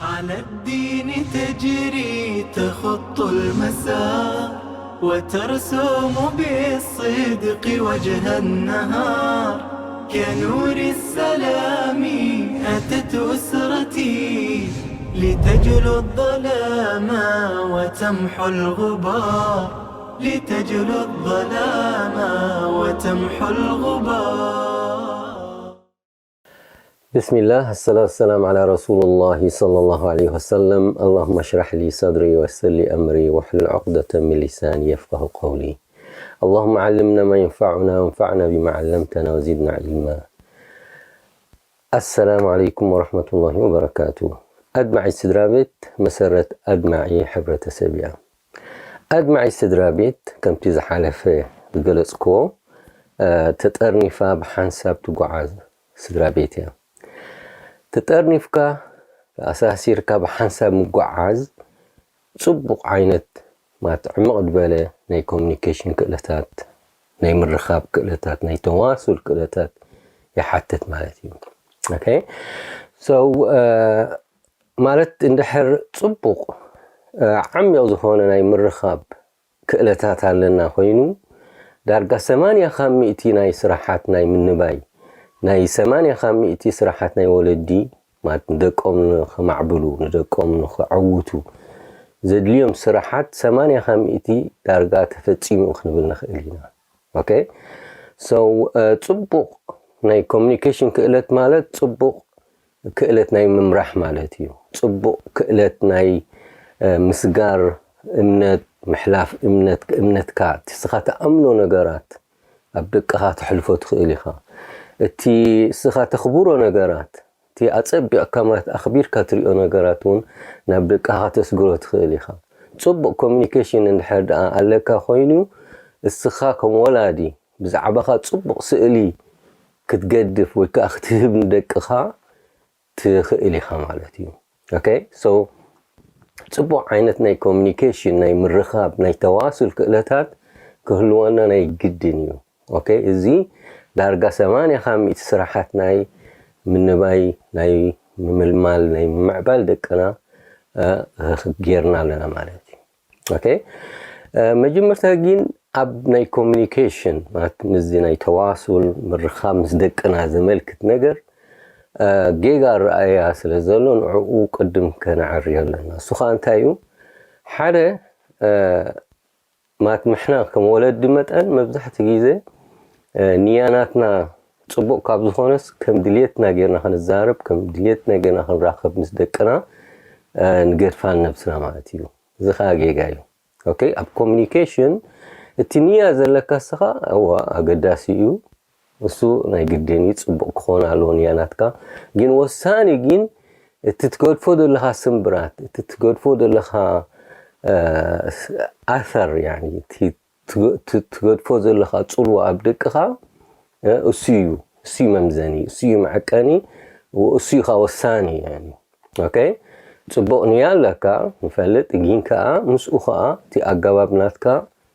على الدين تجري تخط المسار، وترسم بالصدق وجه النهار. كنور السلام أتت أسرتي، لتجلو الظلام وتمحو الغبار، لتجلو الظلام وتمحو الغبار. بسم الله، الصلاة والسلام على رسول الله صلى الله عليه وسلم. اللهم اشرح لي صدري ويسر لي أمري واحلل عقدة من لساني يفقه قولي. اللهم علمنا ما ينفعنا وانفعنا بما علمتنا وزدنا علما. السلام عليكم ورحمة الله وبركاته. ኣድማዒ ስድራ ቤት መሰረት ኣድማዒ ሕብረተሰብ እያ። ኣድማዒ ስድራ ቤት ከምቲ ዝሓለፈ ዝገለጽክዎ ተጠርኒፋ ብሓንሳብ ትጓዓዝ ስድራ ቤት እያ። ተጠርኒፍካ ኣሳሲርካ ብሓንሳብ ምጓዓዝ ጽቡቕ ዓይነት ማለት ዕምቕ ዝበለ ናይ ኮሚኒኬሽን ክእለታት፣ ናይ ምርኻብ ክእለታት፣ ናይ ተዋሱል ክእለታት ይሓትት ማለት እዩ። ኦኬ so ማለት እንድሕር ጽቡቕ ዓሚቕ ዝኾነ ናይ ምርኻብ ክእለታት ኣለና ኮይኑ ዳርጋ ሰማንያ ካብ ሚእቲ ናይ ስራሓት ናይ ምንባይ ናይ ሰማንያ ካብ ሚእቲ ስራሓት ናይ ወለዲ ማለት ንደቆም ንኸማዕብሉ ንደቆም ንኸዕውቱ ዘድልዮም ስራሓት ሰማንያ ካብ ሚእቲ ዳርጋ ተፈጺሙ ክንብል ንኽእል ኢና። ኦኬ so ጽቡቕ ናይ ኮሚኒኬሽን ክእለት ማለት ጽቡቕ ክእለት ናይ ምምራሕ ማለት እዩ። ጽቡቕ ክእለት ናይ ምስጋር እምነት፣ ምሕላፍ እምነት፣ እምነትካ እቲ ንስኻ ትኣምኖ ነገራት ኣብ ደቅኻ ተሕልፎ ትኽእል ኢኻ። እቲ ንስኻ ተኽብሮ ነገራት፣ እቲ ኣጸቢቕካ ማለት ኣኽቢርካ ትሪኦ ነገራት እውን ናብ ደቅኻ ከተስግሮ ትኽእል ኢኻ። ጽቡቕ ኮሚኒኬሽን እንድሕር ደኣ ኣለካ ኮይኑ እስኻ ከም ወላዲ ብዛዕባኻ ጽቡቕ ስእሊ ክትገድፍ ወይ ከዓ ክትህብ ንደቅኻ ትኽእል ኢኻ ማለት እዩ። ኦኬ so ጽቡቕ ዓይነት ናይ ኮሚኒኬሽን ናይ ምርኻብ ናይ ተዋሱል ክእለታት ክህልወና ናይ ግድን እዩ። ኦኬ እዚ ዳርጋ ሰማንያ ካብ ሚእቲ ስራሓት ናይ ምንባይ ናይ ምምልማል ናይ ምምዕባል ደቅና ጌርና ኣለና ማለት እዩ። ኦኬ መጀመርታ ግን ኣብ ናይ ኮሚኒኬሽን ማለት ምስዚ ናይ ተዋሱል ምርኻብ ምስ ደቅና ዘመልክት ነገር ጌጋ ረኣያ ስለ ዘሎ ንዕኡ ቅድም ከነዕርዮ ኣለና። እሱ ከዓ እንታይ እዩ? ሓደ ማለት ንሕና ከም ወለዲ መጠን መብዛሕትኡ ግዜ ንያናትና ጽቡቕ ካብ ዝኾነስ ከም ድልየትና ጌርና ክንዛረብ ከም ድልየትና ጌርና ክንራኸብ ምስ ደቅና ንገድፋን ነብስና ማለት እዩ። እዚ ከዓ ጌጋ እዩ። ኦኬ ኣብ ኮሚኒኬሽን እቲ ንያ ዘለካ እስኻ እዋ ኣገዳሲ እዩ። እሱ ናይ ግድን እዩ፣ ጽቡቕ ክኾን ኣለዎ ንያ ናትካ። ግን ወሳኒ ግን እቲ ትገድፎ ዘለኻ ስምብራት፣ እቲ ትገድፎ ዘለኻ ኣሰር፣ እቲ ትገድፎ ዘለኻ ጽልዋ ኣብ ደቅኻ እሱ እዩ፣ እሱ እዩ መምዘኒ፣ እሱ እዩ መዐቀኒ፣ እሱ እዩ ኸዓ ወሳኒ። ኦኬ ጽቡቕ ንያ ኣለካ ንፈልጥ፣ ግን ከኣ ምስኡ ኸኣ እቲ ኣገባብ ናትካ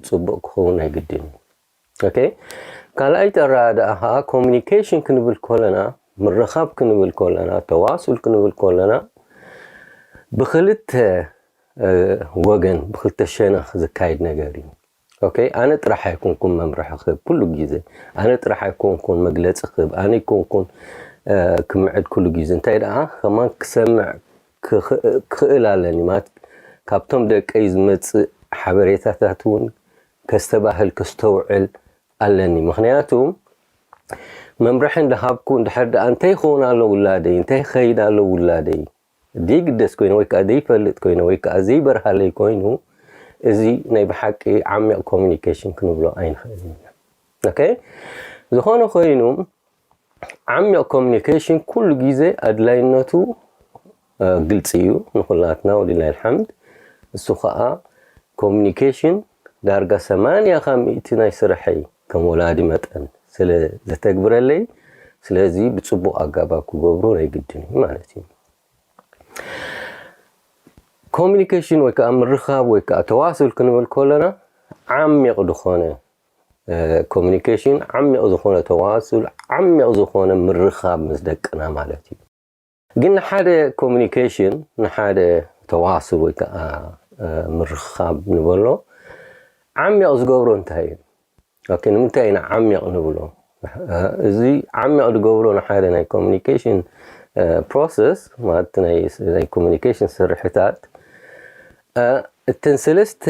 ጽቡቕ ክኸውን ናይ ግድን እዩ። ኦኬ ካልኣይ ተራ ደኣ ኸኣ ኮሚኒኬሽን ክንብል ከለና፣ ምርኻብ ክንብል ከለና፣ ተዋሱል ክንብል ከለና ብኽልተ ወገን ብኽልተ ሸነኽ ዝካየድ ነገር እዩ። ኦኬ ኣነ ጥራሕ ኣይኮንኩን መምርሒ ክህብ ኩሉ ግዜ፣ ኣነ ጥራሕ ኣይኮንኩን መግለፂ ክህብ፣ ኣነ ኣይኮንኩን ክምዕድ ኩሉ ግዜ። እንታይ ደኣ ከማን ክሰምዕ ክኽእል ኣለኒ ማለት ካብቶም ደቀይ ዝመፅእ ሓበሬታታት እውን ከስተባህል ከስተውዕል ኣለኒ። ምክንያቱ መምርሒ እንዳሃብኩ እንድሕር ደኣ እንታይ ይኸውን ኣሎ ውላደይ፣ እንታይ ይኸይድ ኣሎ ውላደይ ዘይግደስ ኮይነ ወይ ከዓ ዘይፈልጥ ኮይነ ወይ ከዓ ዘይበርሃለይ ኮይኑ እዚ ናይ ብሓቂ ዓሚቕ ኮሚኒኬሽን ክንብሎ ኣይንኽእልን ኢና። ኦኬ ዝኾነ ኮይኑ ዓሚቕ ኮሚኒኬሽን ኩሉ ግዜ ኣድላይነቱ ግልፂ እዩ ንኩላትና ወሊላሂ ልሓምድ። እሱ ከዓ ኮሚኒኬሽን ዳርጋ ሰማንያ ካብ ሚእቲ ናይ ስርሐይ ከም ወላዲ መጠን ስለ ዘተግብረለይ ስለዚ ብፅቡቕ ኣጋባብ ክገብሮ ናይ ግድን እዩ ማለት እዩ። ኮሚኒኬሽን ወይ ከዓ ምርኻብ ወይ ከዓ ተዋስል ክንብል ከለና ዓሚቕ ዝኾነ ኮሚኒኬሽን ዓሚቕ ዝኾነ ተዋስል ዓሚቕ ዝኾነ ምርኻብ ምስ ደቅና ማለት እዩ። ግን ንሓደ ኮሚኒኬሽን፣ ንሓደ ተዋስል ወይ ከዓ ምርኻብ ንበሎ ዓሚቕ ዝገብሮ እንታይ እዩ? ኦኬ፣ ንምንታይ ኢና ዓሚቕ ንብሎ? እዚ ዓሚቕ ዝገብሮ ንሓደ ናይ ኮሚኒኬሽን ፕሮሰስ ማለት ናይ ኮሚኒኬሽን ስርሕታት እተን ሰለስተ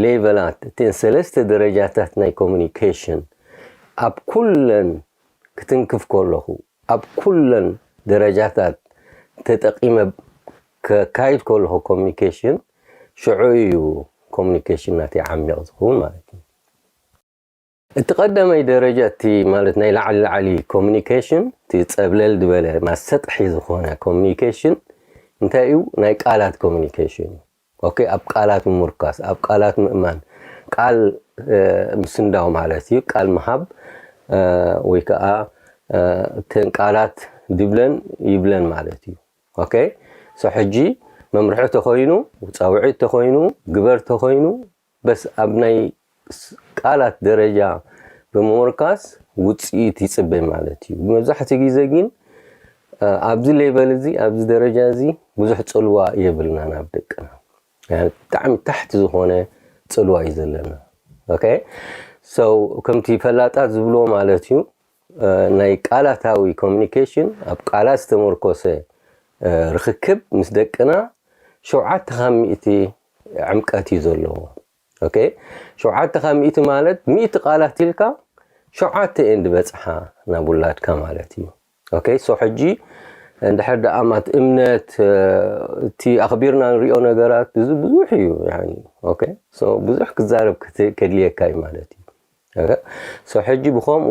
ሌቨላት፣ እተን ሰለስተ ደረጃታት ናይ ኮሚኒኬሽን ኣብ ኩለን ክትንክፍ ከለኹ፣ ኣብ ኩለን ደረጃታት ተጠቂመ ከካይድ ከለኹ ኮሚኒኬሽን፣ ሽዑ እዩ ኮሚኒኬሽን ናተይ ዓሚቕ ዝኸውን ማለት እዩ። እቲ ቀዳማይ ደረጃ፣ እቲ ማለት ናይ ላዕሊ ላዕሊ ኮሚኒኬሽን፣ እቲ ጸብለል ዝበለ ማለት ሰጥሒ ዝኾነ ኮሚኒኬሽን እንታይ እዩ? ናይ ቃላት ኮሚኒኬሽን እዩ። ኦኬ፣ ኣብ ቃላት ምምርካስ፣ ኣብ ቃላት ምእማን፣ ቃል ምስንዳው ማለት እዩ። ቃል ምሃብ ወይ ከዓ እተን ቃላት ድብለን ይብለን ማለት እዩ። ኦኬ፣ ሶ ሕጂ መምርሒ ተኾይኑ፣ ፃውዒት ተኾይኑ፣ ግበር ተኾይኑ፣ በስ ኣብ ናይ ቃላት ደረጃ ብምምርካስ ውፅኢት ይፅበ ማለት እዩ። መብዛሕትኡ ግዜ ግን ኣብዚ ሌቨል እዚ፣ ኣብዚ ደረጃ እዚ ብዙሕ ፅልዋ የብልና ናብ ደቅና። ብጣዕሚ ታሕቲ ዝኾነ ፅልዋ እዩ ዘለና። ኦኬ፣ ሶ ከምቲ ፈላጣት ዝብልዎ ማለት እዩ፣ ናይ ቃላታዊ ኮሚኒኬሽን፣ ኣብ ቃላት ዝተመርኮሰ ርኽክብ ምስ ደቅና ሸውዓተ ካብ ሚእቲ ዕምቀት እዩ ዘለዎ። ኦኬ፣ ሸውዓተ ካብ ሚእቲ ማለት ሚእቲ ቃላት ኢልካ ሸውዓተ እየን ዝበፅሓ ናብ ውላድካ ማለት እዩ። ኦኬ፣ ሶ ሕጂ እንድሕር ደኣ ማት እምነት እቲ ኣኽቢርና ንሪኦ ነገራት ብዙ ብዙሕ እዩ። ኦኬ፣ ሶ ብዙሕ ክዛረብ ከድልየካ እዩ ማለት እዩ። ሶ ሕጂ ብኸምኡ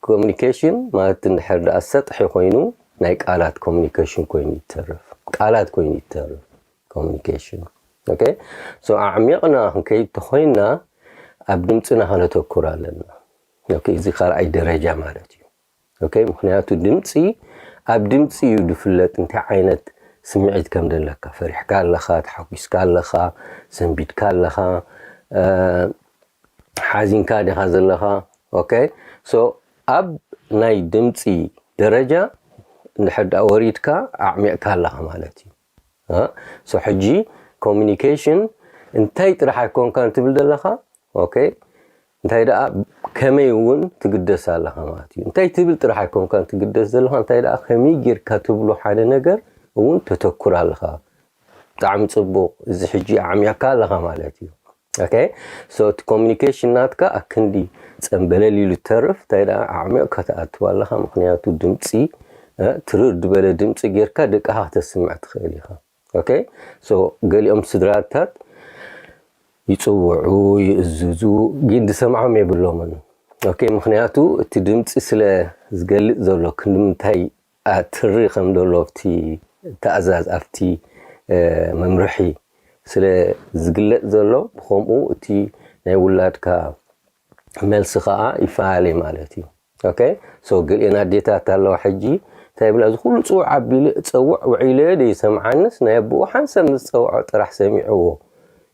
ኮሚኒኬሽን ማለት እንድሕር ደኣ ሰጥሒ ኮይኑ ናይ ቃላት ኮሚኒኬሽን ኮይኑ ይተርፍ፣ ቃላት ኮይኑ ይተርፍ ኮሚኒኬሽን። ኦኬ፣ ሶ ኣዕሚቕና ክንከይድ ተኾይንና ኣብ ድምፅና ከነተኩር ኣለና። ኦኬ፣ እዚ ካልኣይ ደረጃ ማለት እዩ። ኦኬ፣ ምክንያቱ ድምፂ ኣብ ድምፂ እዩ ዝፍለጥ እንታይ ዓይነት ስምዒት ከም ዘለካ፣ ፈሪሕካ ኣለኻ፣ ተሓጒስካ ኣለኻ፣ ሰንቢድካ ኣለኻ፣ ሓዚንካ ዲኻ ዘለኻ። ኦኬ፣ ሶ ኣብ ናይ ድምፂ ደረጃ እንድሕር ደኣ ወሪድካ ኣዕሚቕካ ኣለኻ ማለት እዩ። ሶ ሕጂ ኮሚኒኬሽን እንታይ ጥራሕ ኣይኮንካን ትብል ዘለኻ። ኦኬ፣ እንታይ ደኣ ከመይ እውን ትግደስ ኣለኻ ማለት እዩ። እንታይ ትብል ጥራሕ ኣይኮንካን ትግደስ ዘለኻ፣ እንታይ ደኣ ከመይ ጌርካ ትብሎ ሓደ ነገር እውን ተተኩር ኣለኻ። ብጣዕሚ ፅቡቕ፣ እዚ ሕጂ ኣዕሚቕካ ኣለኻ ማለት እዩ። ኦኬ፣ ሶ እቲ ኮሚኒኬሽን ናትካ ኣክንዲ ፀንበለል ኢሉ ትተርፍ፣ እንታይ ደኣ ኣዕሚቕካ ትኣትዋ ኣለኻ። ምክንያቱ ድምፂ ትርር ዝበለ ድምፂ ጌርካ ደቅኻ ክተስምዕ ትኽእል ኢኻ። ኦኬ፣ ሶ ገሊኦም ስድራታት ይፅውዑ፣ ይእዝዙ፣ ግን ዝሰምዖም የብሎምን። ኦኬ፣ ምክንያቱ እቲ ድምፂ ስለ ዝገልፅ ዘሎ ክንዲ ምንታይ ትሪ ከም ዘሎ ኣብቲ ተኣዛዝ ኣብቲ መምርሒ ስለ ዝግለፅ ዘሎ፣ ብኸምኡ እቲ ናይ ውላድካ መልሲ ከዓ ይፈላለ ማለት እዩ። ኦኬ፣ ሶ ገሊአን ኣዴታት ኣለዋ ሕጂ እንታይ ይብላ፣ እዚ ኩሉ ፅውዕ ኣቢሉ ፀውዕ ውዒለ ዶ ይሰምዓንስ ናይ ኣቦኡ ሓንሳብ ምስ ፀውዖ ጥራሕ ሰሚዕዎ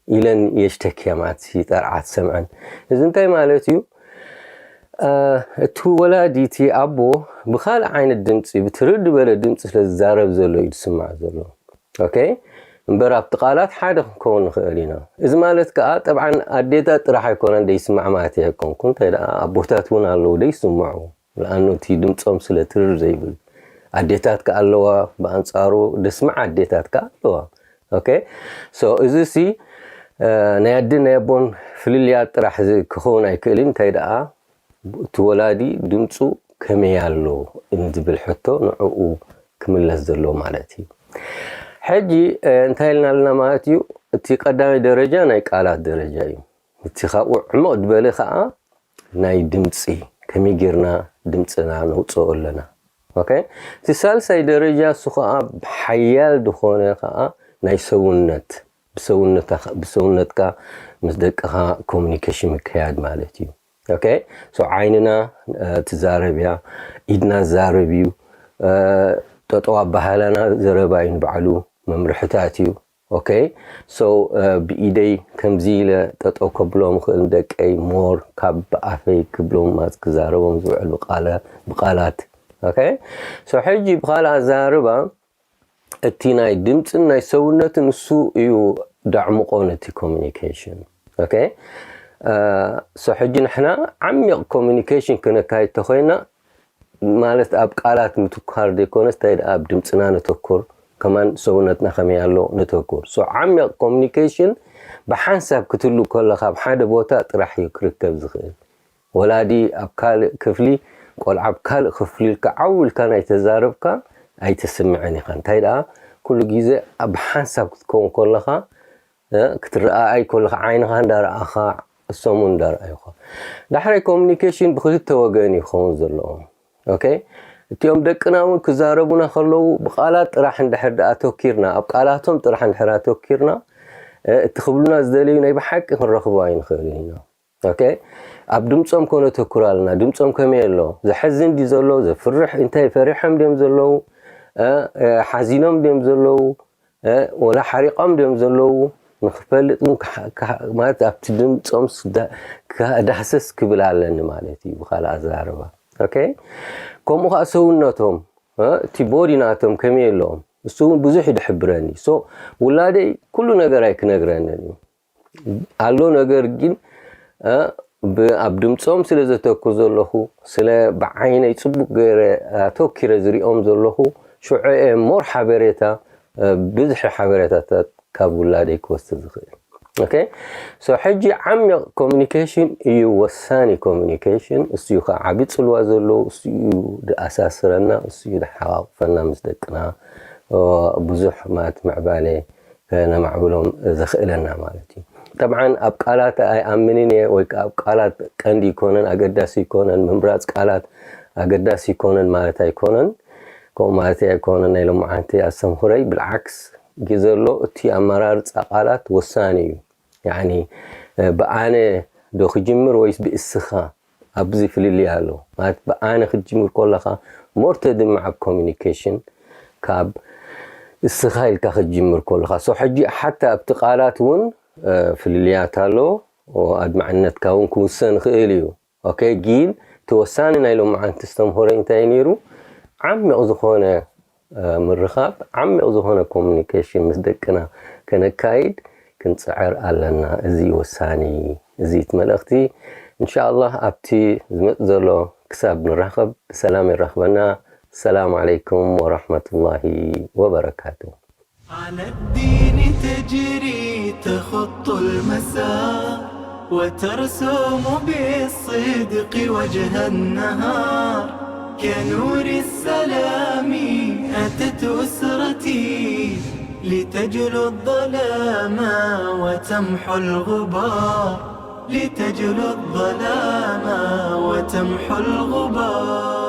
ኢለን የሽተክያ ማለት ይጠርዓት ሰምዐን። እዚ እንታይ ማለት እዩ? እቲ ወላዲ እቲ ኣቦ ብካልእ ዓይነት ድምፂ ብትርር ዝበለ ድምፂ ስለ ዝዛረብ ዘሎ እዩ ዝስማዕ ዘሎ። ኦኬ፣ እምበር ኣብቲ ቃላት ሓደ ክንከውን ንኽእል ኢና። እዚ ማለት ከዓ ጠብዓን ኣዴታት ጥራሕ ኣይኮነን ደይስማዕ ማለት ኣይኮንኩ፣ እንታይ ደኣ ኣቦታት እውን ኣለዉ ደይስምዑ። ለኣኑ እቲ ድምፆም ስለ ትርር ዘይብል፣ ኣዴታት ከኣ ኣለዋ፣ ብኣንፃሩ ደስምዓ ኣዴታት ከኣ ኣለዋ። ኦኬ፣ ሶ እዚ ሲ ናይ ኣድን ናይ ኣቦን ፍልልያት ጥራሕ ክኸውን ኣይክእልን። እንታይ ደኣ እቲ ወላዲ ድምፁ ከመይ ኣሎ እንዝብል ሕቶ ንዕኡ ክምለስ ዘለዎ ማለት እዩ። ሕጂ እንታይ ኢልና ኣለና ማለት እዩ? እቲ ቀዳማይ ደረጃ ናይ ቃላት ደረጃ እዩ። እቲ ካብኡ ዕምቕ ዝበለ ከዓ ናይ ድምፂ፣ ከመይ ጌርና ድምፅና ነውፅኦ ኣለና። ኦኬ፣ እቲ ሳልሳይ ደረጃ እሱ ከዓ ሓያል ዝኾነ ከዓ ናይ ሰውነት፣ ብሰውነትካ ምስ ደቅኻ ኮሚኒኬሽን ምክያድ ማለት እዩ። ኦኬ፣ ሶ ዓይንና ትዛረብ እያ፣ ኢድና ዝዛረብ እዩ፣ ጠጠው ኣባሃላና ዘረባ እዩ፣ ንባዕሉ መምርሕታት እዩ። ኦኬ፣ ሶ ብኢደይ ከምዚ ኢለ ጠጠው ከብሎም ክእል ደቀይ ሞር ካብ ብኣፈይ ክብሎም ማዝ ክዛረቦም ዝውዕል ብቃላት okay? So ሕጂ ብኻልእ ኣዘራርባ እቲ ናይ ድምፅን ናይ ሰውነትን እሱ እዩ ደዕምቆ ነቲ communication። Okay? So ሕጂ ንሕና ዓሚቕ communication ክነካይድ ተኮይና ማለት ኣብ ቃላት ምትኳር ዘይኮነስ እንታይ ደኣ ኣብ ድምፅና ነተኩር፣ ከማን ሰውነትና ከመይ ኣሎ ነተኩር። So ዓሚቕ communication ብሓንሳብ ክትህሉ ከለካ ኣብ ሓደ ቦታ ጥራሕ እዩ ክርከብ ዝኽእል። ወላዲ ኣብ ካልእ ክፍሊ፣ ቆልዓ ኣብ ካልእ ክፍሊ ኢልካ ዓው ኢልካ ናይ ተዛረብካ ኣይተስምዕን ኢኻ። እንታይ ደኣ ኩሉ ግዜ ኣብ ሓንሳብ ክትከውን ከለኻ ክትረኣኣይ ከለኻ ዓይንኻ እንዳረኣኻ እሶም እንዳረኣዩኻ። ዳሕራይ communication ብክልተ ወገን እዩ ክኸውን ዘለዎ። Okay? እቲኦም ደቅና እውን ክዛረቡና ከለዉ ብቃላት ጥራሕ እንድሕር ደኣ ኣተኪርና፣ ኣብ ቃላቶም ጥራሕ እንድሕር ኣተኪርና እቲ ክብሉና ዝደለዩ ናይ ብሓቂ ክንረኽቦ ኣይንኽእልን ኢና። Okay? ኣብ ድምፆም ከነተኩር ኣለና። ድምፆም ከመይ ኣሎ? ዘሐዝን ድዩ ዘሎ? ዘፍርሕ? እንታይ ፈሪሖም ድዮም ዘለዉ? ሓዚኖም ድዮም ዘለዉ? ወላ ሓሪቆም ድዮም ዘለዉ ንክፈልጥ ማለት ኣብቲ ድምፆም ዳህሰስ ክብል ኣለኒ ማለት እዩ ብካልእ ኣዘራርባ። Okay? ከምኡ ከዓ ሰውነቶም እቲ ቦዲ ናቶም ከመይ ኣለዎም እሱ እውን ብዙሕ ይድሕብረኒ። So ውላደይ ኩሉ ነገር ኣይክነግረንን እዩ ኣሎ ነገር ግን ኣብ ድምፆም ስለ ዘተኩር ዘለኹ ስለ ብዓይነይ ፅቡቅ ገይረ ኣተኪረ ዝሪኦም ዘለኹ ሽዑ እየ more ሓበሬታ ብዙሕ ሓበሬታታት ካብ ውላደይ ክወስድ ዝኽእል። Okay? So ሕጂ ዓሚቕ communication እዩ ወሳኒ communication እሱ እዩ ከዓ ዓቢ ፅልዋ ዘለዎ እሱ እዩ ዝኣሳስረና እሱ እዩ ዝሓቃቅፈና ምስ ደቅና ብዙሕ ማለት ምዕባለ ከነማዕብሎም ዘኽእለና ማለት እዩ። ጠብዓን ኣብ ቃላት ኣይኣምንን እየ ወይ ከዓ ኣብ ቃላት ቀንዲ ይኮነን ኣገዳሲ ይኮነን ምምራፅ ቃላት ኣገዳሲ ይኮነን ማለት ኣይኮነን። ከምኡ ማለት ኣይኮነን ናይ ሎማዓንቲ ኣስተምሁረይ ብልዓክስ ዘሎ እቲ ኣመራርፃ ቃላት ወሳኒ እዩ። ያኒ ብኣነ ዶ ክጅምር ወይስ ብእስኻ ኣብዚ ፍልልይ ኣሎ ማለት ብኣነ ክትጅምር ከለኻ more ተድምዕ ኣብ communication ካብ እስኻ ኢልካ ክትጅምር ከለኻ so ሕጂ ሓታ ኣብቲ ቃላት እውን ፍልልያት ኣሎ ኣድማዕነትካ እውን ክውሰን ይኽእል እዩ። Okay? ግን እቲ ወሳኒ ናይ ሎማዓንቲ ኣስተምሆረይ እንታይ ነይሩ ዓሚቕ ዝኾነ ምርኻብ ዓሚቕ ዝኾነ communication ምስ ደቅና ከነካይድ ክንፅዕር ኣለና። እዚ ወሳኒ እዚ እቲ መልእኽቲ። እንሻኣላህ ኣብቲ ዝመፅ ዘሎ ክሳብ ንራኸብ ብሰላም የራኽበና። ሰላም ዓለይኩም ወራሕመቱላሂ ወበረካቱ። على الدين تجري تخط المسار وترسم بالصدق وجه النهار كنور السلام أتت أسرتي لتجلو الظلام وتمحو الغبار لتجلو الظلام وتمحو الغبار